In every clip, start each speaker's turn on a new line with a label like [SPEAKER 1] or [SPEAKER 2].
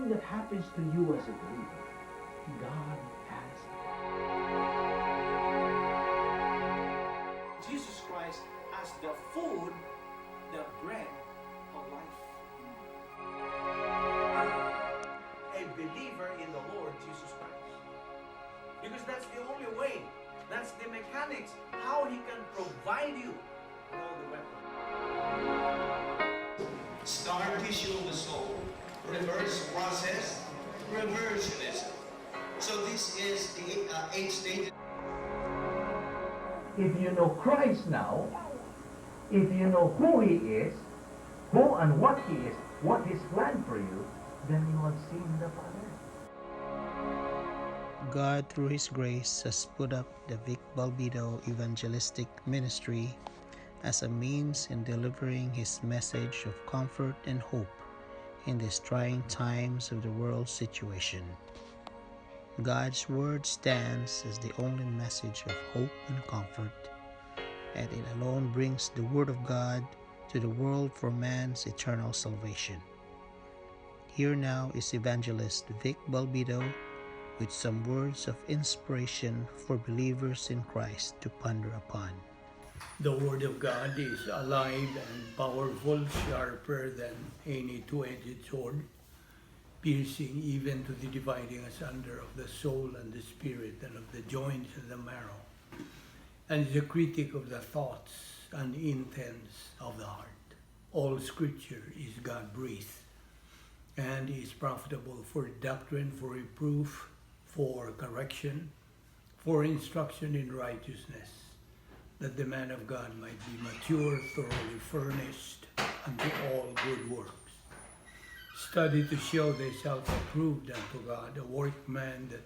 [SPEAKER 1] anything that happens to you as a believer, God has it.
[SPEAKER 2] Jesus Christ as the food, the bread of life. A believer in the Lord Jesus Christ. Because that's the only way. That's the mechanics. How He can provide you with all the weapons.
[SPEAKER 3] Scar tissue of the soul, reverse process, reversionism. So this is the 8 stages.
[SPEAKER 1] If you know Christ now, if you know who He is, who and what He is, what His plan for you, then you have seen the Father.
[SPEAKER 4] God, through His grace, has put up the Vic Balbido evangelistic ministry as a means in delivering His message of comfort and hope in these trying times of the world situation. God's Word stands as the only message of hope and comfort, and it alone brings the Word of God to the world for man's eternal salvation. Here now is Evangelist Vic Balbido with some words of inspiration for believers in Christ to ponder upon.
[SPEAKER 5] The Word of God is alive and powerful, sharper than any two-edged sword, piercing even to the dividing asunder of the soul and the spirit and of the joints and the marrow, and is a critic of the thoughts and intents of the heart. All Scripture is God-breathed and is profitable for doctrine, for reproof, for correction, for instruction in righteousness, that the man of God might be mature, thoroughly furnished unto all good works. Study to show thyself approved unto God, a workman that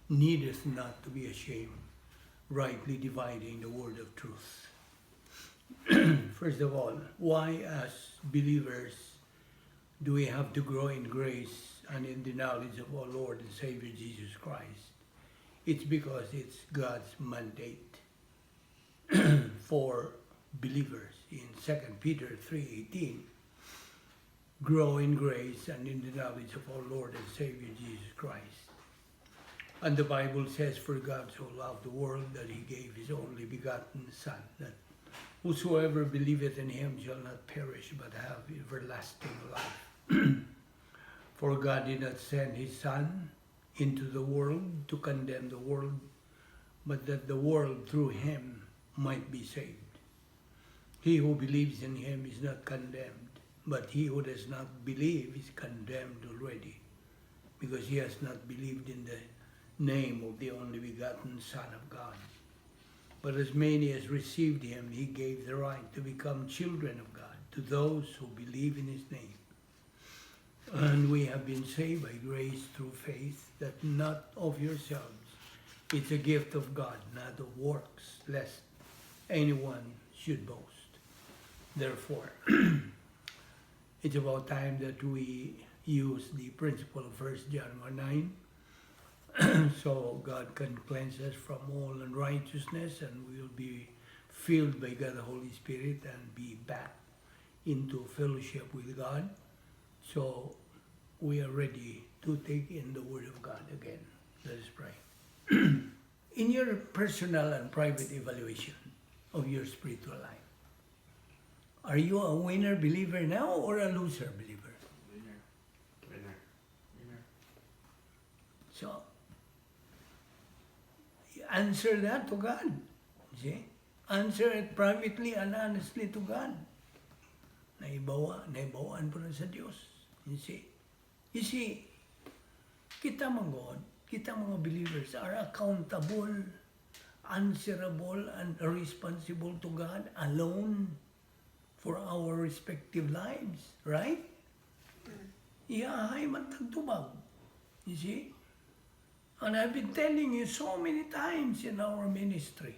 [SPEAKER 5] needeth not to be ashamed, rightly dividing the word of truth. First of all, why as believers do we have to grow in grace and in the knowledge of our Lord and Savior Jesus Christ? It's because it's God's mandate for believers. In 2 Peter 3:18, grow in grace and in the knowledge of our Lord and Savior Jesus Christ. And the Bible says, for God so loved the world that He gave His only begotten Son, that whosoever believeth in Him shall not perish but have everlasting life. For God did not send His Son into the world to condemn the world, but that the world through Him might be saved. He who believes in Him is not condemned, but he who does not believe is condemned already, because he has not believed in the name of the only begotten Son of God. But as many as received Him, He gave the right to become children of God, to those who believe in His name. And we have been saved by grace through faith, that not of yourselves. It's a gift of God, not of works, lest anyone should boast. Therefore, it's about time that we use the principle of 1 John 1:9, so God can cleanse us from all unrighteousness, and we will be filled by God the Holy Spirit and be back into fellowship with God. So we are ready to take in the Word of God again. Let us pray. In your personal and private evaluation of your spiritual life, are you a winner believer now or a loser believer?
[SPEAKER 3] Winner.
[SPEAKER 5] So, answer that to God. See? Answer it privately and honestly to God. Naibawaan po na sa Diyos. You see, kita mga believers are accountable, answerable, and responsible to God alone for our respective lives, right? Iyahay man tagtubag. You see? And I've been telling you so many times in our ministry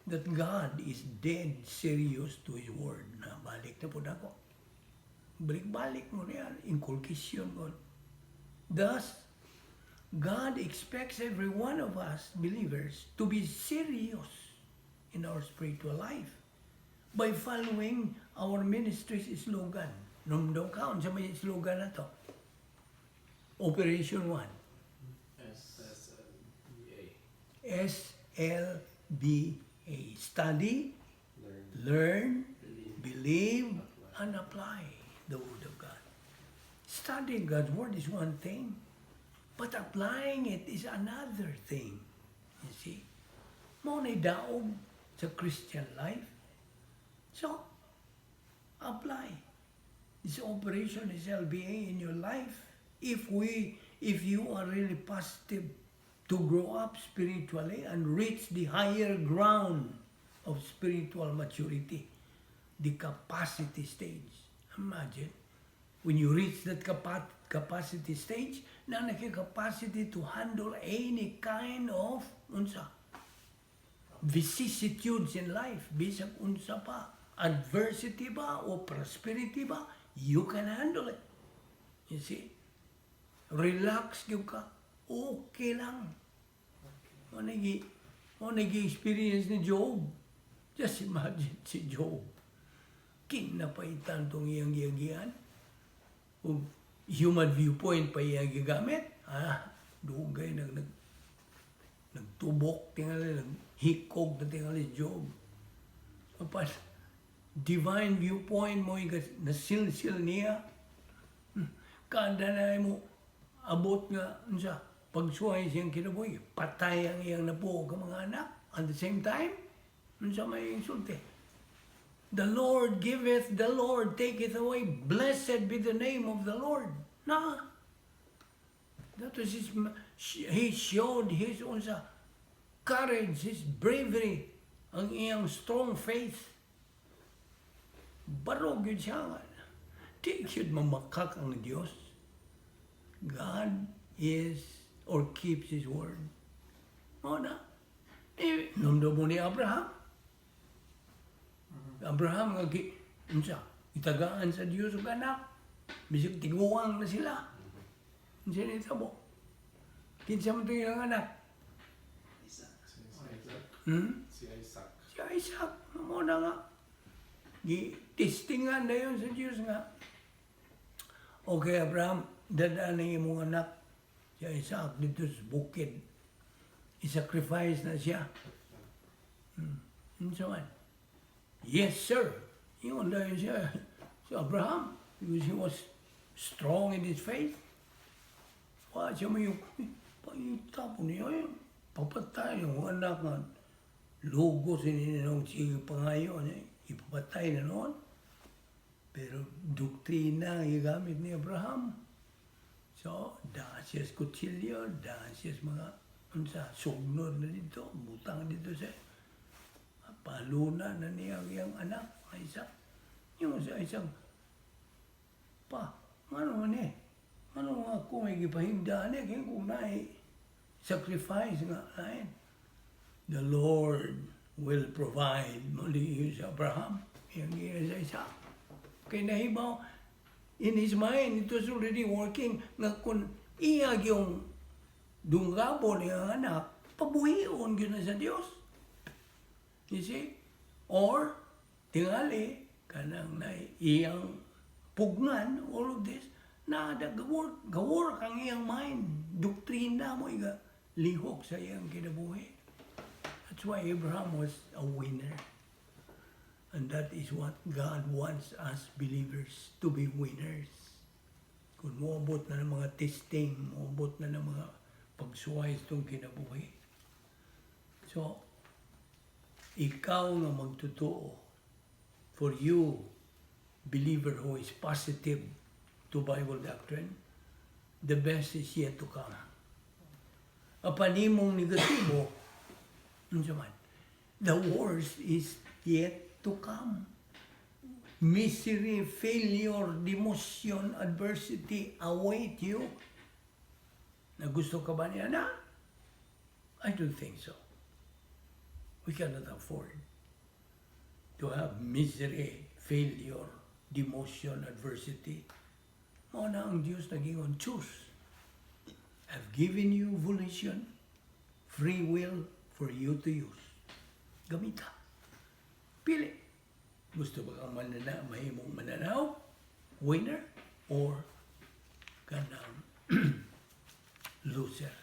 [SPEAKER 5] that God is dead serious to His word. Na balik na po na ko. Balik-balik mo na yan. Inculcation mo. Thus, God expects every one of us believers to be serious in our spiritual life by following our ministry's slogan. Nung daw kaon sa may slogan na to. Operation 1. SLBA. Study, learn, believe, and apply the Word of God. Studying God's Word is one thing, but applying it is another thing. You see? Maunay daog sa Christian life. So, apply this operation SLBA in your life. If you are really positive to grow up spiritually and reach the higher ground of spiritual maturity, the capacity stage. Imagine, when you reach that capacity stage, na capacity to handle any kind of vicissitudes in life, bisag unsa pa, adversity ba o prosperity ba, you can handle it. You see? Relax yung ka, okay lang. Nag-experience ni Job. Just imagine si Job. Kinapaitan tong iyang giyagian. Human viewpoint pa iyang gigamit. Dugay nagtubok tingali, naghikog na tingali Job. Kapag divine viewpoint mo nasilsil niya, kada na mo abot nga pagsuhay siyang kinabuhi, patay ang iyang nabuo ka mga anak. At the same time, may insulti. The Lord giveth, the Lord taketh away. Blessed be the name of the Lord. That was he showed his courage, his bravery, ang iyang strong faith. Barog yun siya nga. Di yun mamakak ang Diyos. God is or keeps His word. Namdo mo ni Abraham. Abraham itagaan sa Diyos ang anak. Bisig tiguang na sila. Hindi nito mo. Kinsa mo ito yung anak? Si Isaac. Muna nga. Testingan na yun sa Diyos nga. Okay, Abraham, dadaan na yung mong anak. Si Isaac dito sa bukid. I-sacrifice na siya. And so on. Yes, sir. Yun dahil siya. Si Abraham, because he was strong in his faith. Siya mo yung tapon niya yun. Papatay yung anak nga. Lugos sininong sige pangayon. Ipapatay na noon. Pero doktrina ang igamit ni Abraham. So, dahil siya sa kutsilyo, dahil siya sa mga sugnod na dito, butang dito sa paluna na niya ang anak, Isaac. Yung sa isang, ano man ano nga kung may gipahimdaan kaya kung sacrifice nga, the Lord will provide, muli sa Abraham, yung sa Isaac. Kaya nahibaw, in his mind, it was already working nga kung iyag yung dunggabo niya anak, pabuhion yun na sa Diyos. You see? Or, tingali, kanang na iyang pugnan, all of this, na gawor kang iyang mind. Doktrina mo, lihok sa iyang kinabuhi. That's why Abraham was a winner. And that is what God wants us believers to be winners. Kung muabot na ng mga testing, muabot na ng mga pagsuway itong kinabuhi. So, ikaw nga magtotoo, for you, believer who is positive to Bible doctrine, the best is yet to come. Apanimong negatibo, the worst is yet to come. Misery, failure, demotion, adversity await you. Na gusto ka ba niya na? I don't think so. We cannot afford to have misery, failure, demotion, adversity. Muna ang Diyos nag-ingon, choose. I've given you volition, free will for you to use. Gamita. Pili. Gusto ba kang mahimong mananaw? Winner? Or kanang loser.